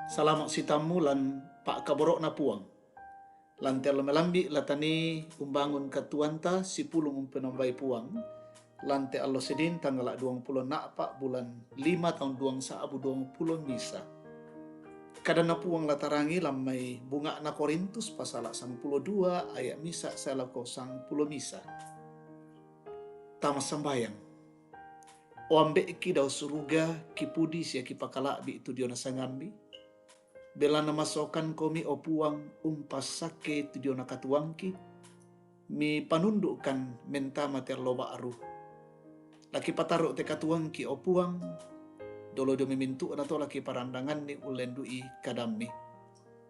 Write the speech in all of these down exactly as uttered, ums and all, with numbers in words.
Salama' sitammu lan pa'kaboro'na Puang. Lan te allo melambi' la tanii umbangun katuoanta sipulung umpenombai Puang, lan te allo Senin tanggala' duangpulo a'pa' bulan lima taun duang sa'bu duangpulo misa'. Kadanna Puang la tarangi lan mai bunga'na Korintus pasala' sangpulo dua aya' misa' sae lako sangpulo misa'. Tama sambayang. O Ambe'ki dao suruga, kipudi sia kipakala'bi' tu diona sangammi. Belanna masokankomi, o Puang, umpassakke tu diona katuoangki, mipanundu'kan mentama te allo ba'ru. La kipataru' te katuoangki, o Puang, dolo dio mai mintu'na to la kiparandanganni ullendu'i kadammi.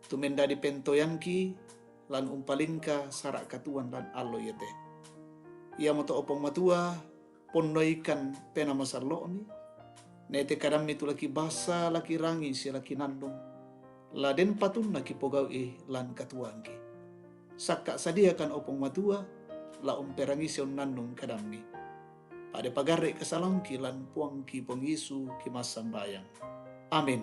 Tu mendadi pentoyangki lan umpalingka sara' katuoan lan allo iate. Iamoto, o Puang Matua, ponnoikan Penaa Masallo'mi, na iate kadammi tu la kibasa, la kirangi sia la kinannung, la den patunna kipogau'i lan katuoangki. Sakka' sadiakan, o Puang Matua, la umperangi sia unnannung kadammi. Pa'de pagarre' kasalangki lan Puangki Puang Yesu kimassambayang. Amin.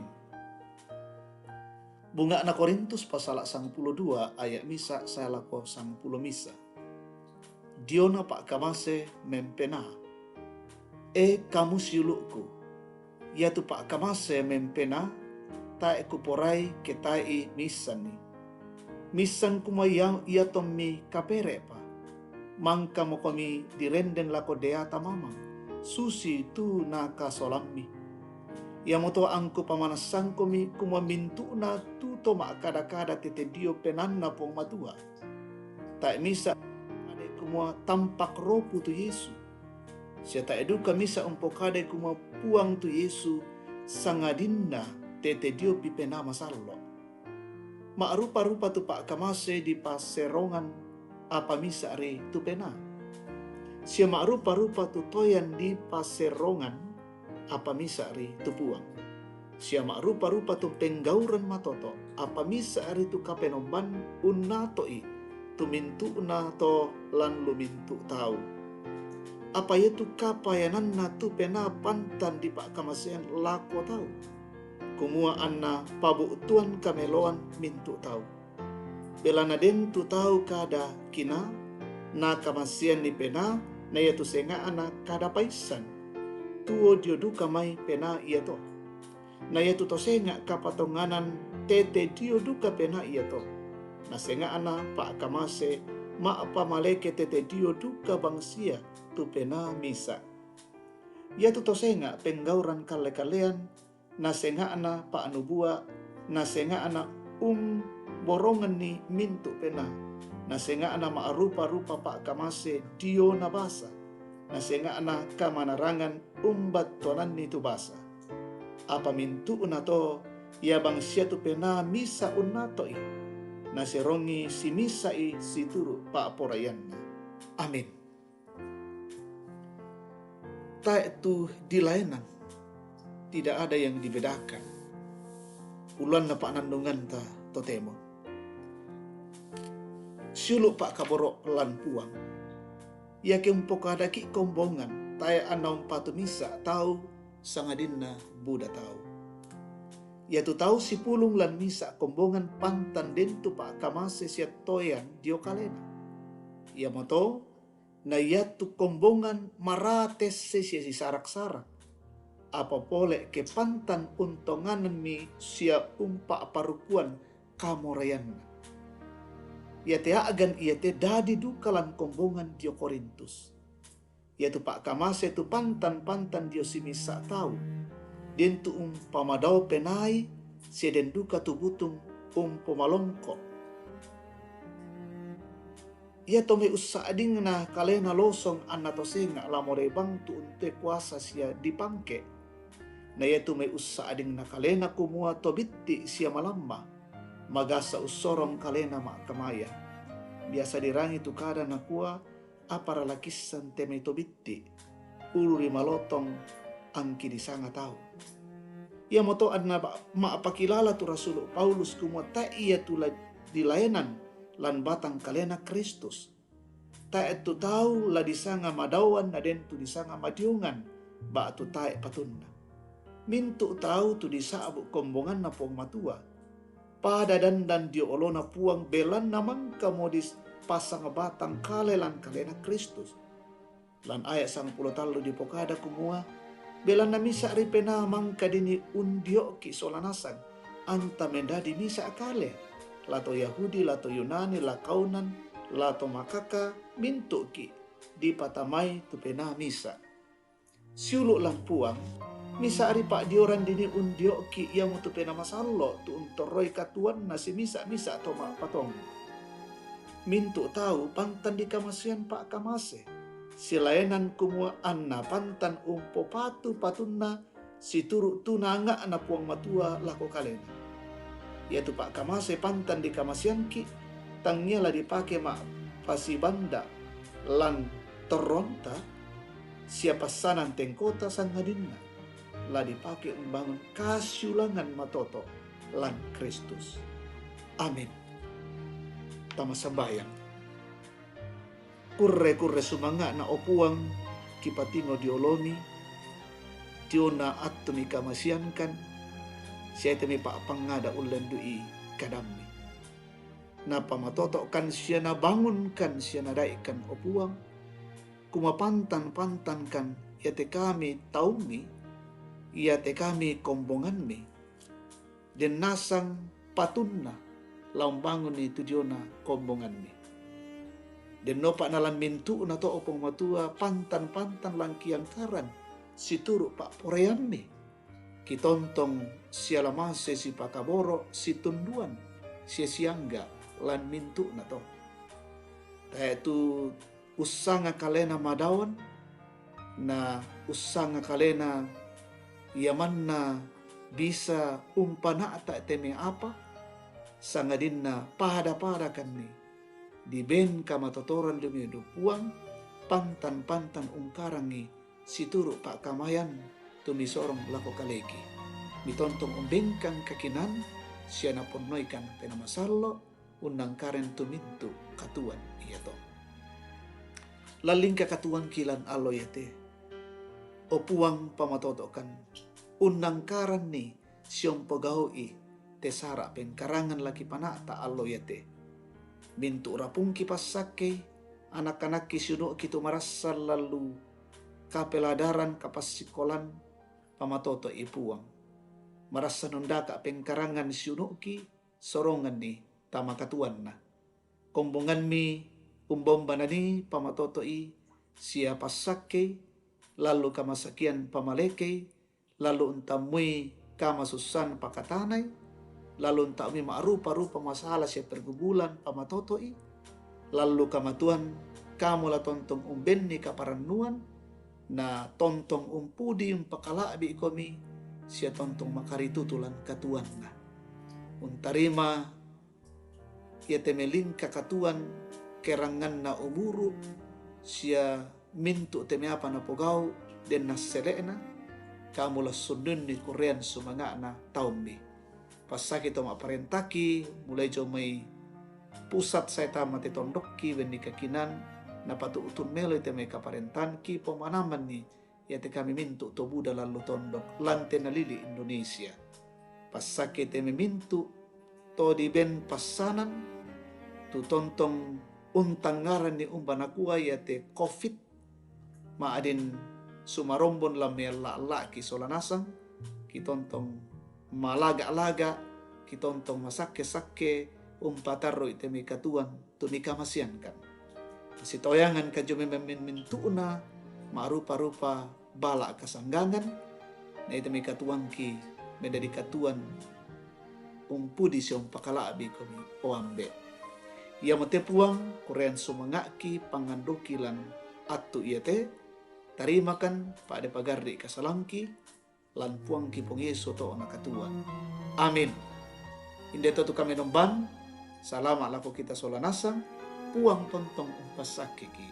Bunga'na Korintus pasala' sangpulo dua aya' misa' sae lako sangpulo misa'. Diona pa'kamase mempenaa. E kamu siulu'ku, iatu pa'kamase mempenaa tae' kuporai ke tae'i miissanni. Miissan kumua ia, ia tommi kapere'pa. Mangkamokomi direndeng lako deata mamang, susi tu nakasolammi. Iamoto angku pamanassangkomi kumua mintu'na tu to ma'kada-kada tete dio PenaanNa Puang Matua. Tae' misa' umpokadai kumua tampak ropu tu Yesu, sia tae' duka misa' umpokadai kumua Puang tu Yesu, sangadinna tete diopi Penaa Masallo'. Ma'rupa-rupa tu pa'kamase dipasserongan, apa misa' ri tu Penaa. Sia ma'rupa-rupa tu toyan dipasserongan, apa misa' ri tu Puang. Sia ma'rupa-rupa tu penggauran matoto', apa misa' ri tu Kapenomban unnato'i tu mintu'na to lan lu mintu' tau. Apa iatu kapayananna tu Penaa pantan dipa'kamasean lako tau, kumua anna pabu'tuan kameloan mintu' tau. Belanna den tu tau kada kinaa, nakamaseanni Penaa, na iatu senga'na kada paissan, tuo dio duka mai Penaa iato. Na iatu to senga' kapatonganan tete dio duka Penaa iato, na senga'na pa'kamase ma'pamaleke tete dio duka bangsia tu Penaa misa'. Iatu to senga' penggauran kalle-kallean, na senga'na pa'nubua', na senga'na umboronganni mintu' Penaa, na senga'na ma'rupa-rupa pa'kamase diona basa, na senga'na kamanarangan umbattuananni tu basa. Apa mintu'na to, ia bangsia tu Penaa misa' unnato'i, naserongi simisa'i situru' pa'poraianna. Amin. Tae' tu dilaenan, tidak ada yang dibedakan. Uluanna pa'nannunganta totemo. Siulu' pa'kaboro' lan Puang. Iake umpokadaki' kombongan, tae' anna umpatu misa' tau, sangadinna buda tau. Iatu tau sipulung lan misa' kombongan pantan den tu pa'kamase sia toyan dio kalena. Iamoto, na iatu kombongan maratesse sia sisarak-sarak. Apa pole ke pantan untongananmi sia umpa'parukuan kamoraianna. Iate a'gan iate dadi duka lan kombongan dio Korintus. Iatu pa'kamase tu pantan-pantan dio simisa' tau, den tu umpamadao penai, sia den duka tu butung umpomalongko'. Ia to mai ussa'dingna kalena losong anna to senga' la morai bang tu untue kuasa sia dipangke. Na iatu mai ussa'dingna kalena kumua to bitti' sia malamma, magasa ussorong kalena ma'kamaya. Biasa dirangi tu kada nakua, apara la kissan te mai to bitti', ulu ri malotong angki disanga tau. Iamoto anna ba-, ma'pakilala tu rasulu' Paulus kumua tae' iatu la dilaenan lan batang kalena Kristus. Tae' tu tau la disanga madaoan na den tu disanga madiongan, ba'tu tae' patunna. Mintu' tau tu disa'bu' kombonganna Puang Matua, pada dandan dio olona Puang, belanna mangkamo dipasang batang kale lan kalena Kristus. Lan ayat sangpulo tallu dipokada kumua, belanna misa' ri penaa mangka dini undio'ki' sola nasang, anta mendadi misa' kale, la to Yahudi, la to Yunani, la kaunan, la to makaka, mintu'ki' dipatamai tu penaa misa'. Siulu' lan Puang, misa' ri pa'dioran dini undio'ki' iamotu Penaa Masallo' tu untorroi katuanna simisa'-misa' to ma'patongo'. Mintu' tau pantan dikamasean pa'kamase, silaenan kumua anna pantan umpopatu patunna situru' tu naanga'na Puang Matua lako kalena. Iatu pa'kamase pantan dikamaseangki', tangia la dipake ma'pasibanda' lan torronta, sia passanan tengkota sangadinna la dipake umbangun kasiulangan matoto' lan Kristus. Amin. Tama sambayang. Kurre-kurre sumanga'na, o Puang, kipatingo diolomi, tiona attu mikamaseangkan, sia te mipa'pangngada ullendu'i kadammi. Napamatoto'kan sia nabangunkan sia nadai'kan, o Puang, kumapantan-pantankan iate kami taummi, iate kami kombongammi, den nasang patunna la umbangunni tu diona kombongammi. Dennopa nalan mintu'na to, o Puang Matua, pantan-pantan lan kiangkaran situru' pa'poraiammi. Kitontong sia la mase sipakaboro', situnduan, sia siangga' lan mintu'na to. Tae' tu ussanga kalena madaon, na ussanga kalena iamanna bisa umpana'ta' te me apa, sangadinna pada-padakanni diben kamatotoran lumedu Puang, pantan-pantan ungkarangi situru' pa'kamayan tu misorong lako kaleki. Mitontong umbengkan kakinan sia naponnoikan Penaa Masallo', unnangkaran tu mintu' katuoan iato. Lallingka katuoangki lan allo iate, o Puang, pamatoto'kan, unnangkaranni sia umpogau'i te sara' pengkarangan la kipana'ta' allo iate. Mintu' rapungki passakkei, anak-anakki siunu'ki tu marassan lallu kapeladaran, kapassikolan, pamatoto'i Puang. Marassan undaka' pengkarangan siunu'ki, soronganni tama katuoanna. Kombongammi umba-umba nanii pamatoto'i sia passakkei, lallu kamasakian pamalekei, lallu untammui kamasussan pakatanai, lallu untammui ma'rupa-rupa masala sia pergumulan pamatoto'i, lallu kamatuan kamu la tontong umbenni kaparannuan, na tontong umpudi umpakala'bi' komi, sia tontong makaritutu lan katuoanna. Untarima iate melingka katuoan keranganna umuru', sia mintu' te me apa napogau' den nassele'na, kamu la sunnunni kurrean sumanga'na taummi. Passakei to ma'parentaki, mulai jomai pusat sae tama te tondokki, benni kakinan, napatu'tun meloi te mai kaparentanki, pomanamanni iate kami mintu' to buda lallu tondok lan te nalili' Indonesia. Passakei te me mintu' to diben passanan, tu tontong untangngaranni umba nakua iate covid, ma'din sumarombon lan me alla-alla'ki sola nasang, kitontong malaga-laga, kitontong masakke-sakke, umpatarru'i te mai katuoan tu mikamaseangkan. Sitoyangan kaju memang min-, mintu'na ma'rupa-rupa bala' kasanggangan, na iate mai katuoangki mendadi katuoan umpudi sia umpakala'bi komi, o Ambe'. Iamote Puang, kurrean sumanga'ki, pangandoki lan attu iate, tarimakan pa'de pagarri' kasalangki, lan Puangki Puang Yesu oto'na katuoan. Amin. Inde to tu kamenomban, salama' lako kita sola nasang, Puang tontong umpassakkeki.